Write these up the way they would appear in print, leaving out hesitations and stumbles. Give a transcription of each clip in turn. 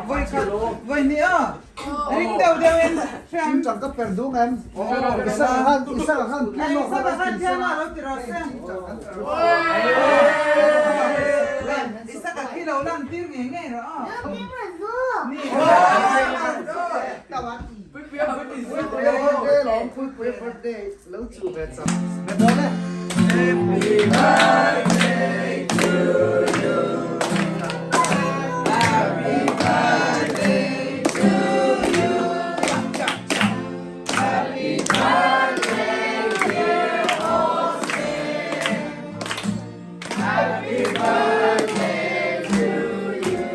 Voi khat voi hnih aw. Ring deuh deuh in hriam. Chingchang ka per duh ngem. Isaka khan Isaka khan piano kha Isaka khan piano lo ti rawh se. Isaka khi lo lan tir ngei ngei rawh aw. Ni. Birthday lawm Puipuia birthday lo chu ve chak. Ve dawn e. Happy birthday to you. Happy birthday to you. Happy birthday dear Austin. Happy birthday to you.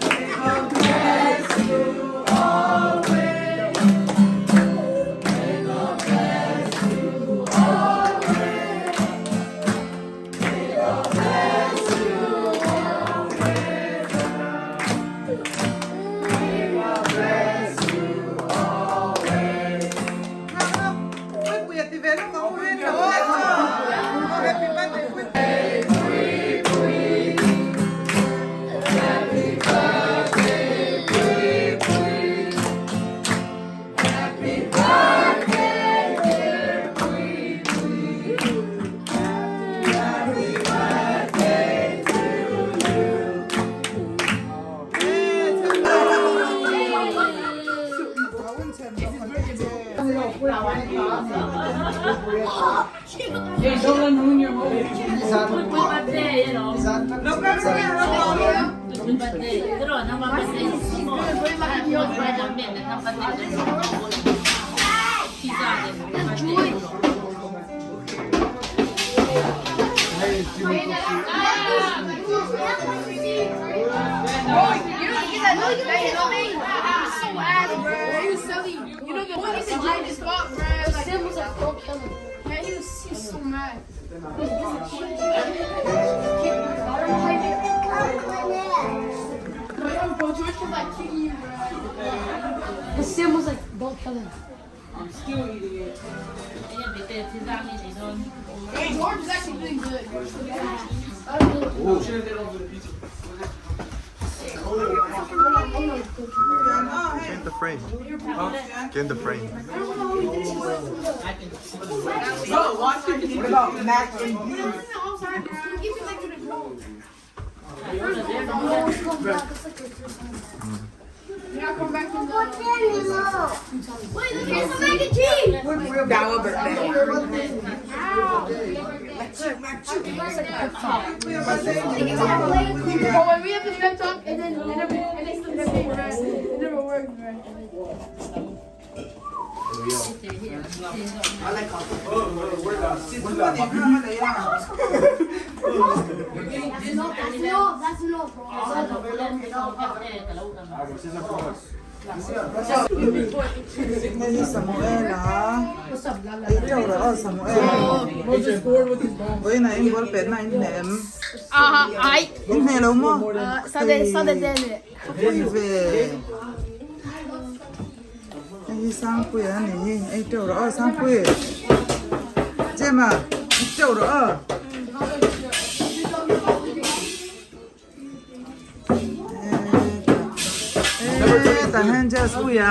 May God bless you always. May God bless you always. May God bless you always. May God bless you always. Happy birthday. Happy birthday, Pui Pui. Happy birthday, dear Pui Pui. Happy birthday to you. Get in the frame. Get in the frame. What about mac and cheese? Dawa birthday. But when we have the pep talk and then it never, and it's the same, right? It never worked, right? That's enough, bro. Hei hi Samuel-a ei teuh rawh aw Samuel vawiinah in ball pet na in hneh em in hneh lo maw pui ve hei hi Sangpuia a ni hi ei teuh rawh aw Sangpui Gemma ei teuh rawh aw. Hetah hian jazz pui a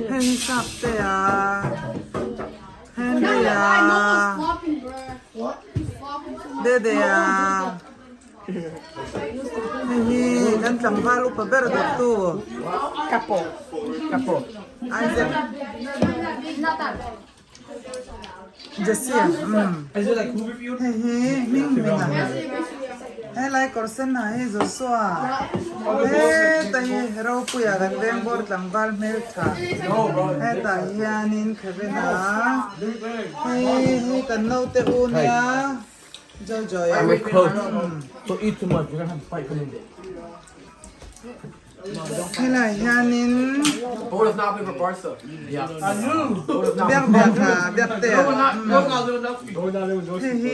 hei hi sap te a Henry a Dede a hei hi kan tlangval upa ber dawttu Isaac. Jesse umm hei hi hming hming a helai kawr sen ha hi Joshua heta hi Ropuia kan veng bawr tlangval hmeltha hetah hianin Kevin a hei hi kan naute u nia Jojoy a Helai hianin biak biak a biak te a hei hi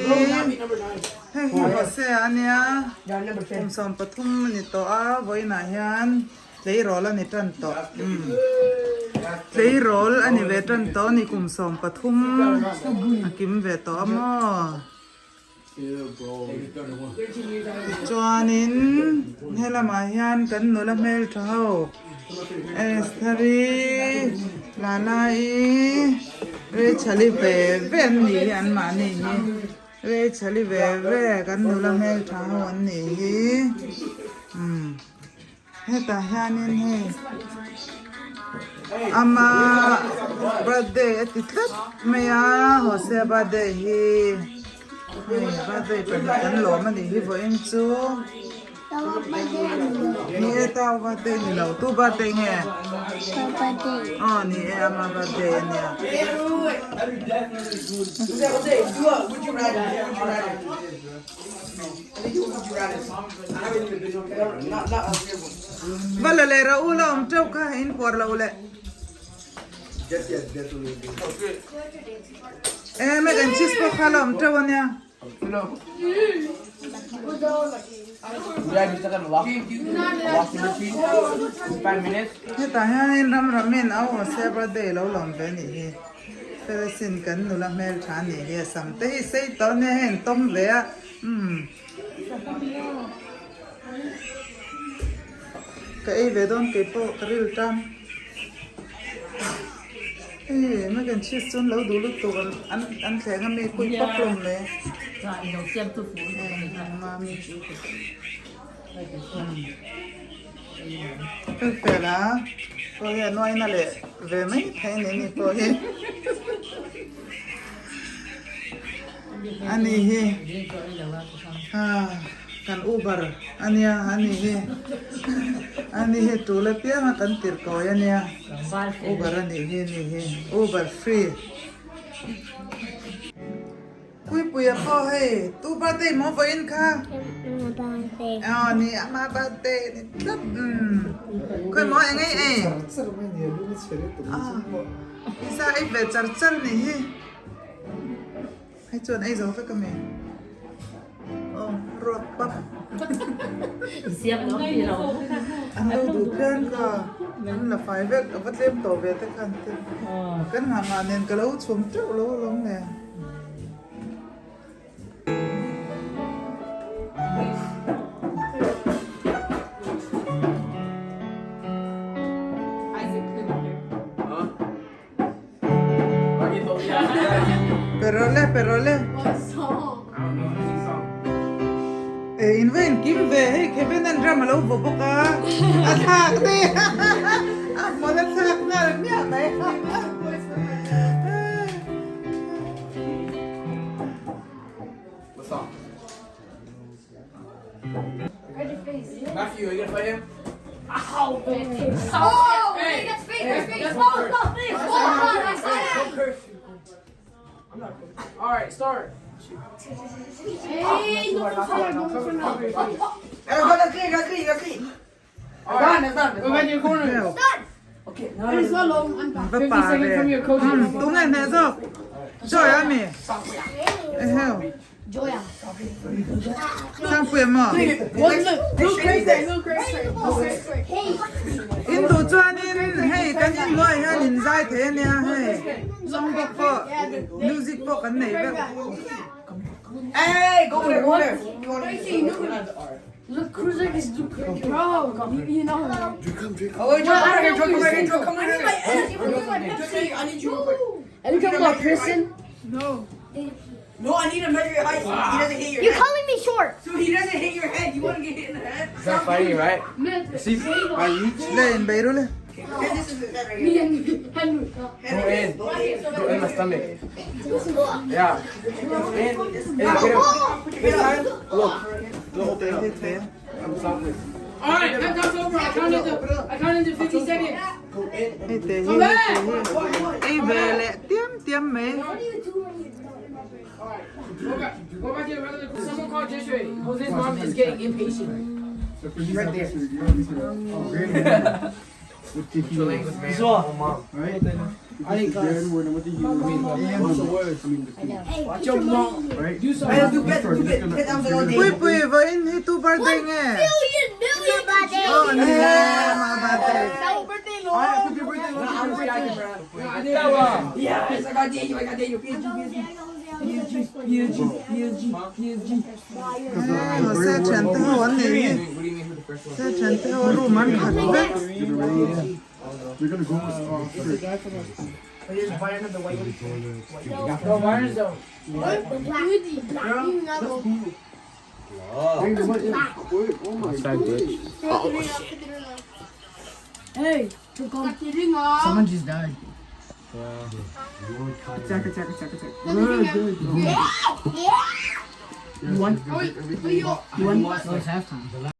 hei hi Jose a nia kum 13 a ni tawh a vawiinah hian tleirawl a ni tan tawh umm. Tleirawl a ni ve tan tawh a ni kum 13 a kim ve tawh a maw? Tichuanin helamah hian kan nula hmeltha ho Estheri, Lalai, Rachel-i ve ve an nih hi anmahni hi Rachel-i ve ve kan nula hmeltha ho an nih hi umm. Hetah hianin hei ama birthday a ti tlat mai a Hosea birthday hi hei birthday pahnih kan lawm a nih hi vawiin chu ni e tau birthday ni lo tu birthday nge aw ni e ama birthday a nia. Va la leh rawh u la awm teuh kha in puar lo le. E mac and cheese pawh kha la awm teuh a nia. Hetah hianin ram ramin au haw se birthday lo lawm ve a nih hi. Felasin kan nula hmeltha a nih hi a sam te hi sei tawh ania hei an tawm ve a umm ka ei ve dawn kei pawh ka ril tan hei mac and cheese chu an lo duh lutuk an an thleng ami kui pawp hlawm mai Fel a, pawh hi a nuaina leh ve mai thei a ni ni pawh hi. Ani hi kan Uber a nia ani hi ani hi tul apiang a kan tirh kawi a nia Uber a nih hi ani hi Uber free. Puipuia pawh hei tu birthday maw vawiin kha? Aw ni ama birthday ni tlat umm khawi maw eng ei ei pizza ei ve char char ni hi hei chuan ei zo vek a mi aw ruak pap an lo duh phian kha an la fai vek a va tlem tawh ve te khan te kan nghah nghah nen ka lo chhum teuh lo alawm le. Pero le pero le E in va in kim ve hei Kevin an drum alo vaw bawk a a thlak daih a hmawlh a thlak nghal miah mai. Matthew, are you gonna fight him? Oh, hey, that's fake, that's fake. Oh, no, please. Don't curse. I'm not cursing. All right, start. Hey, no, no, no, no, no. All right, go back to your corner. Va pa ve tunge hne zawk Joy a mi eheu Sangpuia maw in duh chuanin hei kan inhnuai hian in zai thei ania hei song box pawh music pawh kan nei vek. Hey, go there, go there. Look, Cruiser is bro. You know. Oh, wait, Joe, come right here, Joe, come right here, Joe, come right here. I need you real quick. Are you talking about person? No, I need to measure your height so he doesn't hit your You're head. calling me short. So he doesn't hit your head. You want to get hit in the head? He's not fighting, right? See, my reach. Le in bei ru le. This is his head right here. Go in. Go in my stomach. Yeah. In. In. Get him. This time, look. Look, open up. I'm softly. All right, countdown's over. I counted to 50 seconds. Go in. Hei te hi hei te hi ei ve leh tiam tiam mai. What do you do when you don't? Go back. Go back to the regular. Someone call Jishui. Jose's mom is getting impatient. Right there. Watch your mom. Do something. Hey, do bet, do bet. 10,000 all day. Pui pui vawiin hi tu birthday nge? Million, million. Aw ni e ama birthday. Birthday, Lord. Yes, I got Daniel. I got Daniel. PSG, PSG, PSG, PSG, PSG. Jose thian te ho an nei hi What do you mean who the first one? Jose thian te ho room an khat vek. They're gonna go with frick. No, Bayern's though. They went in quick. Oh my god. Hey, Someone just died. Attack, attack, attack, attack. You won? Everything. You won? No, it's halftime.